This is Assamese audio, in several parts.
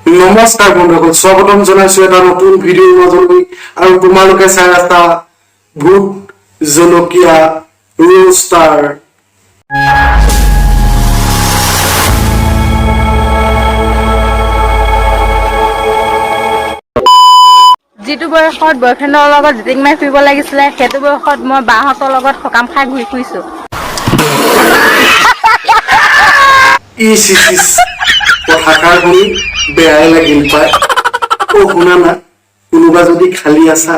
নমস্কাৰ বন্ধুসকল, স্বাগতম জনাইছো এটা নতুন ভিডিঅ'ৰ মাজলৈ। আৰু তোমালোকে চাই আছা ভূত জলকীয়া ৰোষ্টাৰ। যিটো বয়সত বয়ফ্ৰেণ্ডৰ লগত ডেটিং মাৰি ফুৰিব লাগিছিলে, সেইটো বয়সত মই বাহঁতৰ লগত সকাম খাই ঘূৰি ফুৰিছো। ইচ ইচ ইচ, কথাষাৰ শুনি বেয়াই লাগিল পাই। অ শুনা না, কোনোবা যদি খালী আছা,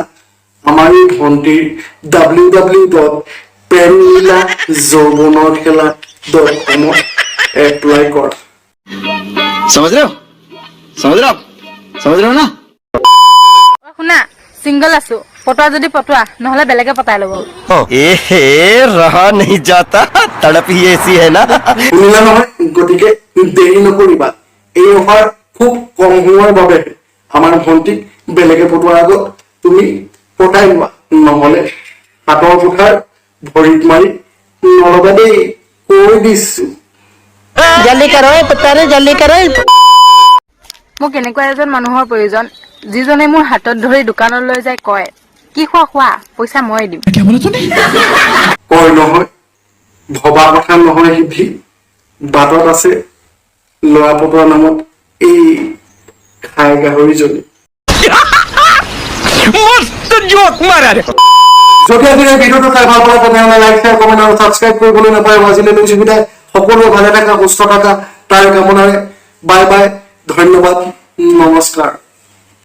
আমাৰ এই ভণ্টিৰ www.প্ৰেমলীলা যৌৱনৰ খেলা.কমত এপ্লাই কৰা। समझ रहे हो, समझ रहे हो आप, समझ रहे हो ना? অ শুনা, ছিংগল আছো, পটোৱা যদি পটোৱা, নহ'লে বেলেগে পতাই ল'ব। ए रहा नहीं जाता, तड़प ही ऐसी है ना। শুনিলা নহয়? গতিকে দেৰি নকৰিবা। এই অফাৰ খুব কম হোৱাৰ বাবে আমাৰ ভণ্টিক বেলেগে পটোৱাৰ আগত তুমি পটাই লোৱা, নহলে হাতৰ কুঠাৰ ভৰিত মাৰি নলবা দেই, কৈ দিছো। जल्दी करो ए पुत्र, जल्दी करो। মোক এনেকুৱা এজন মানুহৰ প্ৰয়োজন, যিজনে মোৰ হাতত ধৰি দোকানলৈ যাই কয়, কি খোৱা খোৱা, পইচা মই দিম। কয় নহয়, ভবা কথা নহয় সিদ্ধি, বাটত আছে ল'ৰা পটোৱা নামত এই খাই গাহৰিজনী। मस्त जोक मारा रे। যদি আজিৰ এই ভিডিঅ'টো চাই ভাল পালে, তেনেহ'লে লাইক, শ্বেয়াৰ, কমেণ্ট আৰু ছাবস্ক্ৰাইব কৰিবলৈ নাপাহৰিব। আজিলৈ লৈছো বিদায়। সকলোৱে ভালে থাকা, সুস্থ থাকা, তাৰ কামনাৰে বাই বাই, ধন্যবাদ, নমস্কাৰ।